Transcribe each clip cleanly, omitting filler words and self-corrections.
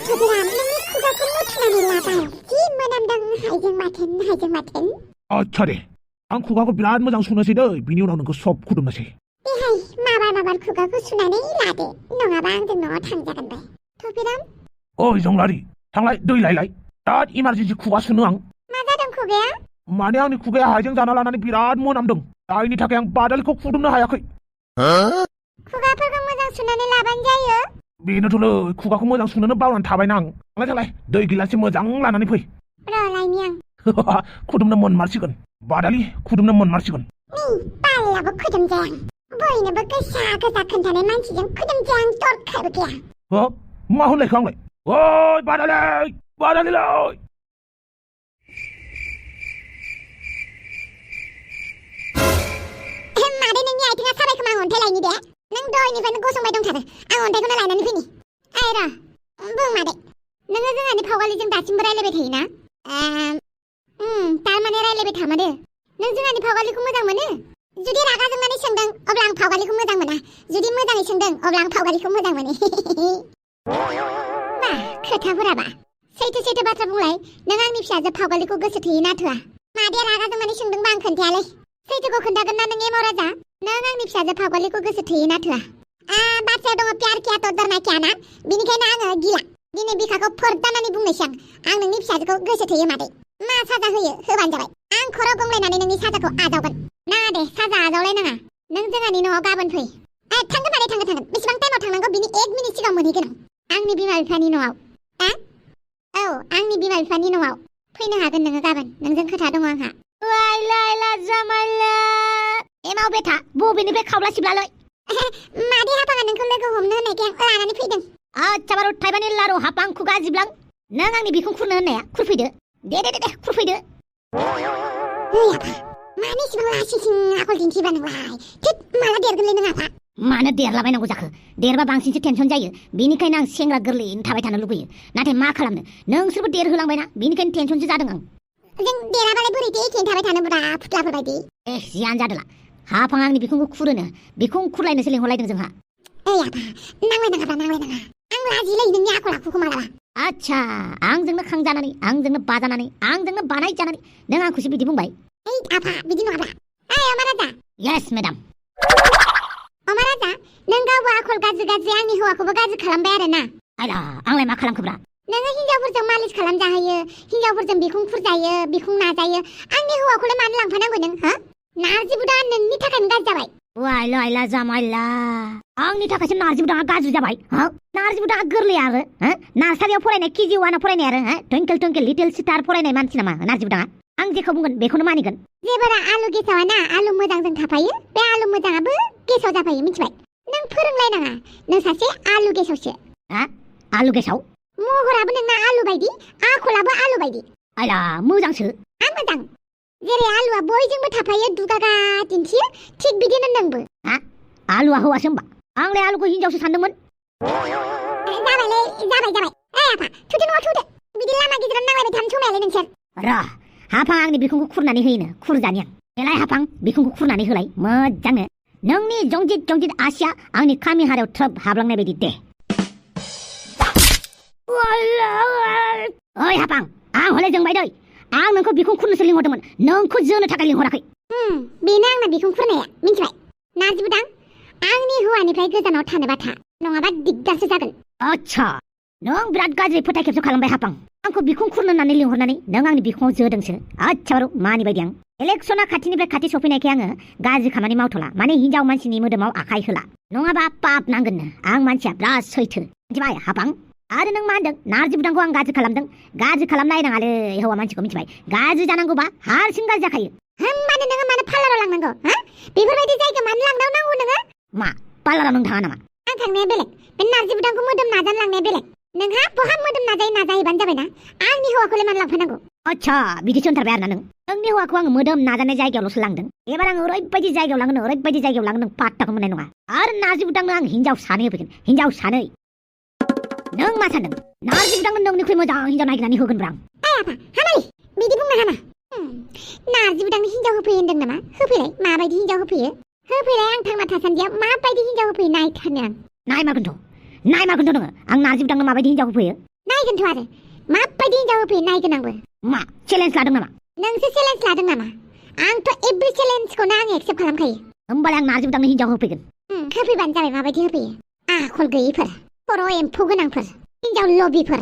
저들아, 맨날 खुगाखौ मुथुनानै लाबाय जि मोनामदों हाइजें माथोन 차례. आं खुगाखौ बिराद मोजां सुनोसै दै बिनि उनाव नोंखौ सब खुदुमनोसै बेहाय माबार खुगाखौ सुनानै लादो नङाबा आंजों न'आव थांजागोन बे थफिराम ओइ जंलारि थांलाय दै लायलाय बिराद इमारजेन्सि खुगा सुनो आं मा जादों खुगाया माने आंनि खुगाया हाइजें जाना लानानै बिराद मोनामदों जायनि थाखाय आं बादालिखौ खुदुमनो हायाखै खुगाफोरखौ मोजां सुनानै लाबानो जायो बेनोथ'लै खुगाखौ मोजां सुनोनो बावनानै थाबायना आं थांलाय दै गिलाससे मोजां लानानै फै र' लायनि आं खुदुमनो मोनमारसिगोन बादालि खुदुमनो मोनमारसिगोन नै बालाबो खुदुमजायां बयनोबो गोसा खोन्थानाय मानसिजों खुदुमजायां दरखारबो गैया मा होनलायखो आंलाय ओइ बादालिलै मादै नोंनि आथिङा साबायखोमा आं अन्थाइ लायनि दे नों दहायनिफ्रायनो गसंबाय दंथारो आं अन्थाइखौनो लायनानै फैनि ओइ र' बुं मादै नोङो जोंहानि फावगालिजों दासिमबो रायलायबाय थायोना तारमाने रायलायबाय थामारो नों जोंहानि फावगालिखौ मोजां मोनो जुदि रागा जोंनानै सोंदों अब्ला आं फावगालिखौ मोजां मोना जुदि मोजाङै सोंदों अब्ला आं फावगालिखौ मोजां मोनो मा खोथाफोराबा सैथो बाथ्रा बुंलाय नों आंनि फिसाजो फावगालिखौ गोसो थोयो ना थोआ मादैया रागा जोंनानै सोंदोंबा आं खोन्थायालै सैथोखौ खोन्थागोन ना नों एमाव राजा नों आंनि फिसाजो फावगालिखौ गोसो थोयो ना थोआ बाथ्राया दङ प्यार किया तो डरना क्या ना बिनिखायनो आङो गिला दिनै बिखाखौ फोरदानानै बुंनोसै आं नोंनि फिसाजोखौ गोसो थोयो मादै मा साजा होयो होबानो जाबाय आं खर' गंलायनानै नोंनि साजाखौ आजावगोन ना दे साजा आजावलायनाङा नों जोंहानि न'आव गाबोन फै थांगोन मादै थांगोन बेसेबां टाइमाव थांनांगौ बिनि 1 मिनिट सिगां मोनहैगोन आं आंनि बिमा बिफानि न'आव औ आंनि बिमा बिफानि न'आव फैनो हागोन नोङो गाबोन नोंजों खोथा दङ आंहा लायला जामाला एमाव बेथा बबेनिफ्राय खावला सिबलालै मादै हापाङा नोंखौ लोगो हमनो होननायखाय आं लानानै फैदों आच्छा बारु थाइबानि लारु हापां खुगा जिबलां नों आंनि बिखुं खुरनो होननाया खुरफैदो दे खुरफैदो मानो इसिबां लासिंसिं आखल दिन्थिबा नोंलाय थिग माला देरगोनलै नों आफा मानो देरलाबायनांगौ जाखो देरबा बांसिनसो टेनसन जायो बेनिखायनो आं सेंग्रा गोरलैयैनो थाबाय थानो लुगैयो नाथाय मा खालामनो नोंसोरबो देरहोलांबायना बेनिखायनो टेनसनसो जादों आं जों देराबालाय बोरैथो एखेनो थाबाय थानो ब्रा फुथलाफोर बायदि जियानो जादोला हाफां आंनि बिखुंखौ खुरोनो बिखुं खुरलायनोसो लिंहरलायदों जोंहा ओइ आफा नांलायनाङा आं लाजिलै नोंनि आखल आखुखौ मालाबा आच्छा आंजोंनो खांजानानै आंजोंनो बाजानानै आंजोंनो बानायजानानै नों आंखौसो बिदि बुंबाय ओइ आफा बिदि नङाब्रा अमा राजा येस मेडाम अमा राजा नों गावबो आखल गाज्रि आंनि हौवाखौबो गाज्रि खालामबाय आरो ना आयला आंलाय मा खालामखोब्रा नोङो हिनजावफोरजों मालिस खालामजाहोयो हिनजावफोरजों बिखुं खुरजायो बिखुं नाजायो आंनि हौवाखौलाय मानो लांफानांगौ नों नारजि बुदा नोंनि थाखायनो गाज्रि जाबाय लायला जामायला आंनि थाखायसो नारजि बुदाङा गाज्रि जाबाय नारजि बुदाङा गोरलै आरो नार्सारियाव फरायनाय केजि 1 फरायनाय आरो टुइंकल लिटिल स्टार फरायनाय मानसि नामा नारजि बुदाङा आं जेखौ बुंगोन बेखौनो मानिगोन जेबोरा आलु गेसावा ना आलु मोजांजों थाफायो बे आलु मोजाङाबो गेसाव जाफायो मिथिबाय नों फोरोंलायनाङा नों सासे आलु गेसावसो आलु गेसाव महराबो नोंना आलु बायदि आखलाबो आलु बायदि आयला मोजांसो मोजां जेरै आलुआ बयजोंबो थाफायो दुगागा दिन्थियो थिग बिदिनो नोंबो आलुआ हौवासो होमबा आंलाय आलुखौ हिनजावसो सानदोंमोन जाबाय आफा थुदो न'आव थुदो बिदि लामा गेजेराव नांलायबाय थानो समायालै नोंसोर हाफां आंनि बिखुंखौ खुरनानै होयोनो खुरजानि आं बेलाय हाफां बिखुंखौ खुरनानै होलाय मोजांनो नोंनि जंजित आसिया आंनि खामि हारायाव थ्रोब हाबलांनाय बायदि दे ओइ हापां आं हले जोंबाय दै आं नोंखौ बिखुं खुरनोसो लिंहरदोंमोन नोंखौ जोनो थाखाय लिंहराखै बेनो आंना बिखुं खुरनाया मिन्थिबाय नारजि बुदां आंनि हौवानिफ्राय गोजानाव थानोबा था नङाबा दिगदारसो जागोन आच्छा नों बिराद गाज्रि फोथाय खेबस खालामबाय हापां आंखौ बिखुं खुरनो होननानै लिंहरनानै नों आंनि बिखुङाव जोदोंसो आच्छा बारु मानि बायदि आं इलेक्सना खाथिनिफ्राय खाथि सफैनायखाय आङो गाज्रि खामानि मावथ'ला माने हिनजाव मानसिनि मोदोमाव आखाइ होला नङाबा पाप नांगोननो आं मानसिया बिराद सैथो मिथिबाय हापां आरो नों मा होनदों नारजि बुदांखौ आं गाज्रि खालामदों गाज्रि खालामनायनाङालै हौवा मानसिखौ मिथिबाय गाज्रि जानांगौबा हारसिं गाज्रि जाखायो होमबानो नोङो मानो पार्लाराव लांनांगौ बेफोरबायदि जायगायाव मानो लांनांगौ नोङो मा पार्लाराव नों थाङा नामा आं थांनाया बेलेग बे नारजि बुदांखौ मोदोम नाजानो लांनाया बेलेग नोंहा बहा मोदोम नाजायोबानो जाबायना आंनि हौवाखौलाय मानो लांफानांगौ आच्छा बिदिसो होनथारबाय आरोना नोंनि हौवाखौ आङो मोदोम नाजानाय जायगायावल'सो लांदों एबार आं ओरैबायदि जायगायाव लांगोन नों पात्ताखौ मोननाय नङा आरो नारजि बुदांनो आं हिनजाव सानै होफैगोन हिनजाव सानै नों मा सानदों नारजि बुदांनो नोंनिख्रुइ मोजां हिनजाव नागिरनानै होगोनब्रा आं आफा हामालै बिदि बुंनो हामा नारजि बुदांनो हिनजाव होफैयो होनदों नामा होफैलाय माबायदि हिनजाव होफैयो आं थांना थासान्दियाव माबायदि हिनजाव होफैयो नायथारनो आं नायमारगोनथ' नोङो आं नारजि बुदांनो माबायदि हिनजाव होफैयो नायगोनथ' आरो माबायदि हिनजाव होफैयो नायगोन आंबो मा चेलेन्ज लादों नामा नोंसो चेलेन्ज लादों नामा आंथ' एभ्रि चेलेन्जखौनो आं एक्सेप्ट खालामखायो होमबालाय आं नारजि बुदांनो हिनजाव होफैगोन होफैबानो जाबाय माबायदि होफैयो आखल गैयिफोर खर' एम्फौ गोनांफोर हिनजाव लबिफोर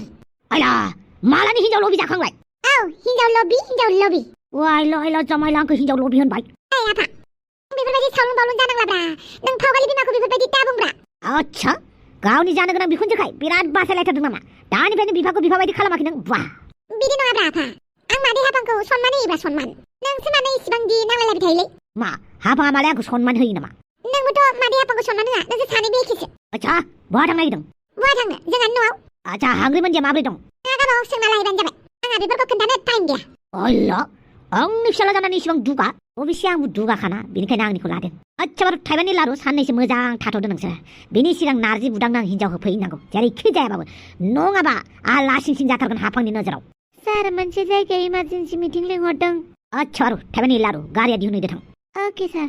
आयला मालानि हिनजाव लबि जाखांबाय औ हिनजाव लबि वाइल' जमायला आंखौ हिनजाव लबि होनबाय ओइ आफा बेफोरबायदि सावलुन बावलुन जानांलाब्रा नों फावगालि बिमाखौ बेफोरबायदि दा बुंब्रा आच्छा गावनि जानो गोनां बिखुनजोखाय बिराद बासायलायथारदों नामा दानिफ्रायनो बिफाखौ बिफा बायदि खालामाखै नों बा बिदि नङाब्रा आफा आं मादै हाफांखौ सनमान होयोब्रा सनमान नोंसो मानो इसिबांदि नांलायलायबाय थायोलै मा हाफाङा मालाय आंखौ सनमान होयो नामा नोंबोथ' मादै हाफांखौ सनमान होआ नोंसोर सानैबो एखेसो आच्छा बहा थांनो नागिरदों बहा थांनो जोंहानि न'आव आच्छा हांग्रिमोनदिया माब्रै दं गावबागाव सोंना लायबानो जाबाय आंहा बेफोरखौ खोन्थानो टाइम गैया अल्ला आंनि फिसाला जानानै इसिबां दुगा अबेसे आंबो दुगाखाना बेनिखायनो आंनिखौ लादों आच्छा बार थाइबानि लारु साननैसो मोजां थाथ'दो नोंसोर बेनि सिगां नारजि बुदांनो आं हिनजाव होफैनांगौ जेरैखि जायाबाबो नङाबा आहा लासिंसिं जाथारगोन हाफांनि नोजोराव सार मोनसे जायगायाव इमारजेन्सि मिटिं लिंहरदों आच्छा बारु थाइबानि लारु गारिया दिहुनहैदो थां अके सार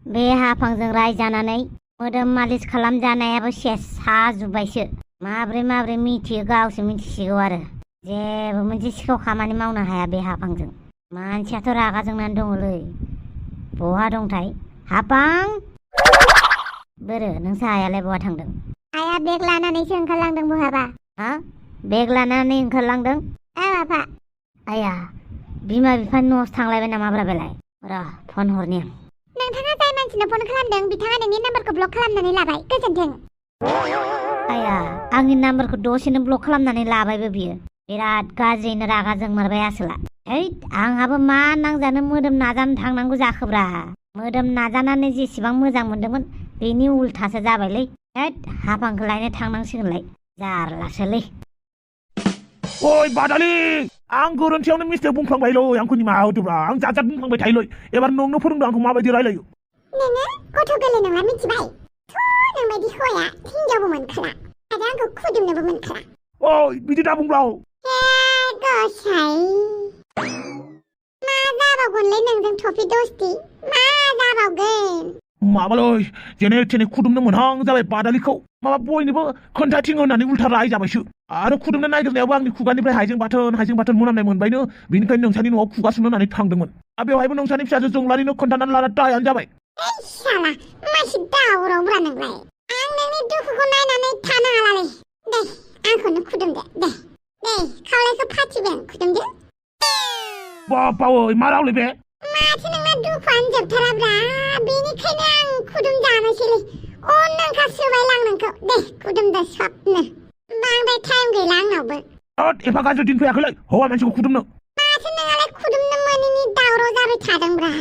बे हाफांजों रायजानानै मोदोम मालिस खालामजानायाबो सेस हाजुब्बायसो माब्रै मिथियो गावसो मिथिसिगौ आरो जेबो मोनसे सिखाव खामानि मावनो हाया बे हाफांजों मानसियाथ' रागा जोंनानै दङलै बहा दंथाय हाफां बोरो नोंसा आइयालाय बहा थांदों आइया बेग लानानैसो ओंखारलांदों बहाबा हा बेग लानानै ओंखारलांदों औ आफा आइया बिमा बिफानि न'आवसो थांलायबाय नामाब्रा बेलाय र' फन हरनि आं नोंथाङा जाय मानसिनो फन खालामदों बिथाङा नोंनि नाम्बारखौ ब्लक खालामनानै लाबाय गोजोन्थों आइया आंनि नाम्बारखौ दसेनो ब्लक खालामनानै लाबायबो बियो बिराद गाज्रिनो रागा जोंमारबाय आसोला हैद आंहाबो मा नांजानो मोदोम नाजानो थांनांगौ जाखोब्रा मोदोम नाजानानै जेसेबां मोजां मोनदोंमोन बेनि उल्थासो जाबायलै हैद हाफांखौ लायनो थांनांसिगोनलाय जारलासोलै ओइ बादालि आं गोरोन्थियावनो मिस्टेक बुंफ्लांबायलै आंखौ निमाहा होदोब्रा आं जाजाद बुंफ्लांबाय थायोलै एबार नोंनो फोरोंदों आंखौ माबायदि रायलायो नोङो गथ' गोरलै नङा मिथिबाय नोंबायदि हौवाया हिनजावबो मोनखाला आरो आंखौ खुदुमनोबो मोनखाला ओइ बिदि दा बुंब्रा गसाइ मा जाबावगोनलै नोंजों थफि दस्ति मा जाबावगोन माबालै जेने थेने खुदुमनो मोनहां जाबाय बादालिखौ माबा बयनोबो खोन्थाथिङो होननानै उल्था राय जाबायसो आरो खुदुमनो नागिरनायावबो आंनि खुगानिफ्राय हाइजें बाथोन मोनामनाय मोनबायनो बेनिखायनो नोंसानि न'आव खुगा सुनो होननानै थांदोंमोन आरो बेवहायबो नोंसानि फिसाजो जंलारिनो खोन्थानानै लाना दायानो जाबाय साला मासि दावरावब्रा नोंलाय आं नोंनि दुखुखौ नायनानै थानो हालालै दे आंखौनो खुदुमदो दे खावलायखौ फाथिबाय आं खुदुमदो बाबा ओइ मा रावलै बे माथो नोंना दुखुआनो जोबथाराब्रा बेनिखायनो आं खुदुम जानोसैलै नोंखा सोबाय लां नोंखौ दे खुदुमदो सबनो बांद्राय टाइम गैला आंनावबो एफा गाज्रि दिन फैयाखैलै हौवा मानसिखौ खुदुमनो माथो नोंहालाय खुदुमनो मोनैनि दावराव जाबाय थादोंब्रा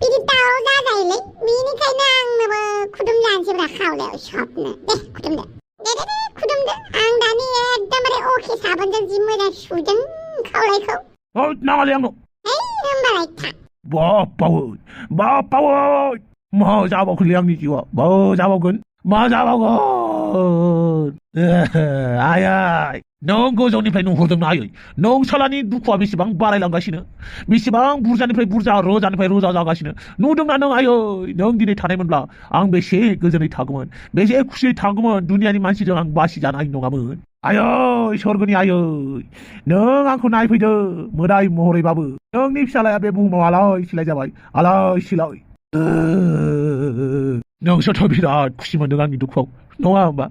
बिदि दावराव जाजायोलै बेनिखायनो आंनोबो खुदुम जानोसैब्रा खावलायाव सबनो दे खुदुमदो दे खुदुमदो आं दानि एकदमबारे अके साबोनजों जि मोजां सुदों खावलायखौ नाङालै आंनो होमबालाय था बाबा ओइ मा जाबावगोनलै आंनि जिउआ मा जाबावगोन आइ नों गोजौनिफ्राय नुहुरदोंना आयै नों सालानि दुखुआ बेसेबां बारायलांगासिनो बेसेबां बुरजानिफ्राय बुरजा रोजानिफ्राय रोजा जागासिनो नुदोंना नों आयै नों दिनै थानायमोनब्ला आं बेसे गोजोनै थागौमोन बेसे खुसियै थागौमोन दुनियानि मानसिजों आं बासिजानाय नङामोन आयै स्वर्गनि आयै नों आंखौ नायफैदो मोदाय महरैबाबो नोंनि फिसालाया बे बुहुमाव आलाय सिलाय जाबाय आलाय सिलाय नोंसोरथ' बिराद खुसि मोनदों आंनि दुखुआव नङा होमबा